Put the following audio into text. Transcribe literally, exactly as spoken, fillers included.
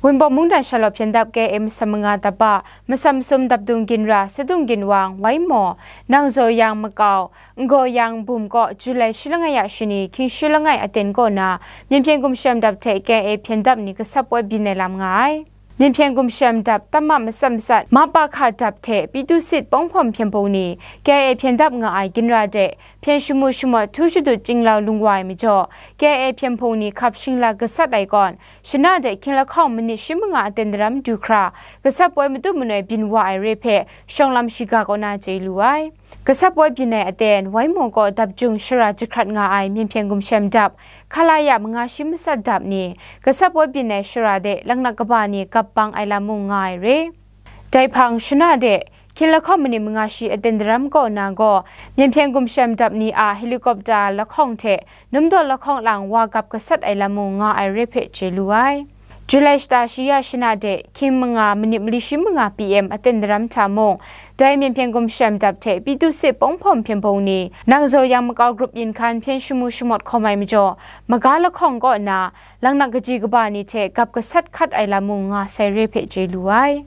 Wunpawng mungdan sha law hpyen dap K I A masam manga dap a, masam sum dap dung ginra, sadung ginwang, wai maw, nang zaw yang makau, n gaw yang bum kaw July shi langai a shani, hkying shi langai aten kaw na, Myen hpyen gumshem dap hte K I A hpyen dap ni gasap woi byin ai lam nga ai. Myen hpyen gumshem dap, tam ma matsat matsat, ma pa hka dap hte, Pyithu Sit pawng hpawm hpyen hpung ni, K I A hpyen dap nga ai ginra de, hpyen shamu shamawt htu shadut chyinglau lung wa ai majaw, K I A hpyen hpung ni hkap shingla gasat ai kawn, shana de hkying lahkawng minit shi manga aten daram du hkra, gasap woi matu manoi byin wa ai re hpe, shawng lam shiga kaw na chye lu ai. Gasap woi byin ai aten, wai maw kaw dap jung shara jahkrat nga ai Myen hpyen gumshem dap, hkalaya manga shi matsat dap ni, gasap woi byin ai shara de laknak kaba ni gap bang ai lam mung nga ai re. Dai hpang shana de, hkying lahkawng minit manga shi aten daram kaw na gaw, Myen hpyen gumshem dap ni a helicopter lahkawng hte, numdaw lahkawng lang wa gap gasat ai lam mung nga ai re hpe chye lu ai. July shata shi ya shana de, hkying manga minit mali shi manga P M aten daram hta mung, dai Myen hpyen gumshem dap hte Pyithu Sit pawng hpawm hpyen hpung ni, nang zaw yang makau grup yin hkan hpyen shamu shamawt hkawm ai majaw, maga lahkawng kaw na, laknak kaji kaba ni hte gap gasat hkat ai lam mung nga sai re hpe chye lu ai.